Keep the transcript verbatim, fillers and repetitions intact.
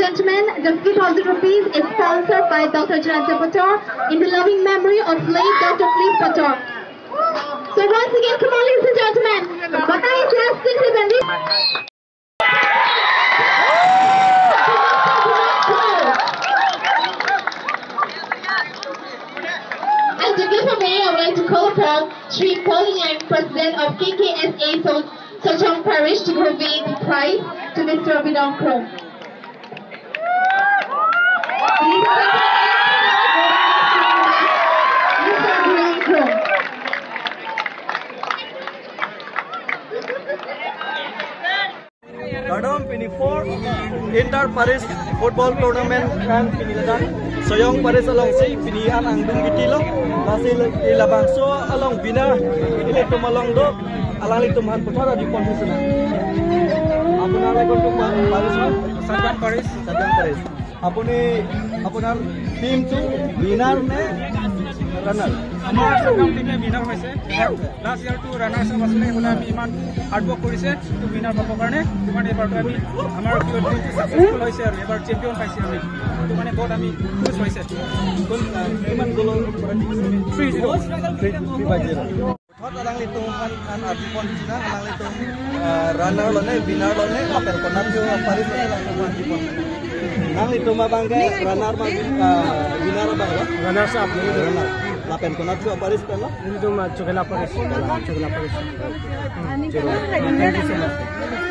Gentlemen, the fifty thousand rupees is sponsored by Doctor Jayanta Pator in the loving memory of late Doctor Cliff Pator. So once again, come on, ladies and gentlemen, बताइए जय श्री Ganesh. And to give away, I would like to call upon Shri Paul Liang, President of K K S A So-, Sochong Parish, to convey the prize to Mister Abidong Krom. Kardom, pini fourth inter parish football tournament kan pini ladak Sochong parish alongsi pini an angdung bitilo, lasi labangso along winner ilitum along do, alanglitum aphan puthot aji pon husina. Apuni kontun pa-, parish ma? Satgaon parish. Satgaon parish. Apuni, আপোনাৰ team টো winner নে runner? আমাৰ Satgaon team এ winner হৈছে। Last year টো runners up আছিলে, হ'লে আমি ইমান hard work কৰিছে, টো উইনাৰ পাবৰ কাৰণে। ইমান এইবাৰটো আমি, আমাৰ কি হ'ল, টিমটো ছাকচেছফুল হৈছে আৰু এইবাৰ চেম্পিয়ন পাইছে আমি। এইটো মানে বহুত আমি খুচ হৈছে। কোন, আহ, কিমান গ'লৰ পৰা জিকিছে? Three zero. Three, three by zero. Puthot alanglitum aphan, an aji pon husina, alanglitum, ah, runner lo ne, winner lo ne, lapen konat jo parish lo ne, alanglitum aphan aji pon. Nanglitum abang ke runner ma, ah, winner abang lo? Runners up. Runner. Lapen konat jo parish pen lo? Ilitum, ah, Chokela parish. Chokela parish. Thank you so much.